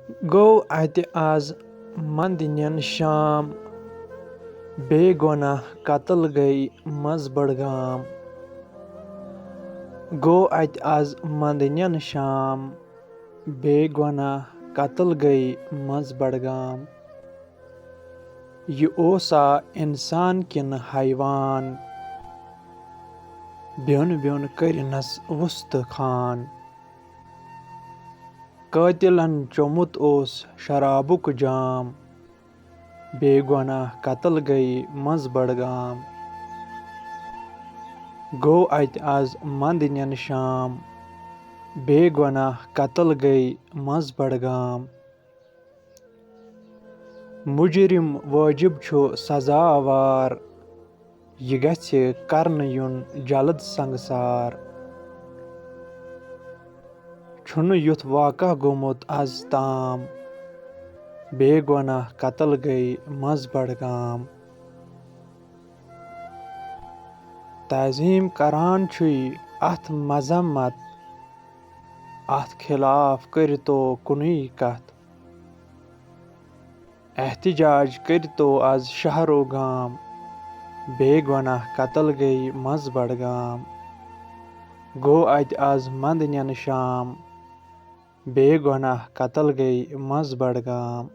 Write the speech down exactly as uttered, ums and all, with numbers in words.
گوٚو اَتہِ آز منٛدنٮ۪ن شام، بے گۄناہ قتل گٔے منٛز بڈگام۔ گوٚو اَتہِ آز منٛدنٮ۪ن شام، بے گۄناہ قتل گٔے منٛز بڈگام۔ یہِ اوسا اِنسان کِنہٕ حیوان؟ بیوٚن بیوٚن کٔرِنَس وُستہٕ خان۔ قٲتِلَن چوٚمُت اوس شرابُک جام، بے گۄناہ قتل گٔے منٛز بڈگام۔ گوٚو اَتہِ آز منٛدنٮ۪ن شام، بے گۄناہ قتل گٔے منٛز بڈگام۔ مُجرِم وٲجِب چھُ سزاوار، یہِ گژھِ کرنہٕ یُن جلد سنگسار۔ چھُنہٕ یُتھ واقعہ گوٚمُت از تام، بے گۄناہ قتل گٔے منٛز بڈگام۔ تعظیٖم کران چھُے اتھ مذمت، اتھ خلاف کٔرِتو کُنُے کتھ۔ احتجاج کٔرِتو از شہرو گام، بے گۄناہ قتل گٔے منٛز بڈگام۔ گوٚو اتہِ از منٛدنٮ۪ن شام، بے گۄناہ قتل گٔے منٛز بڈگام۔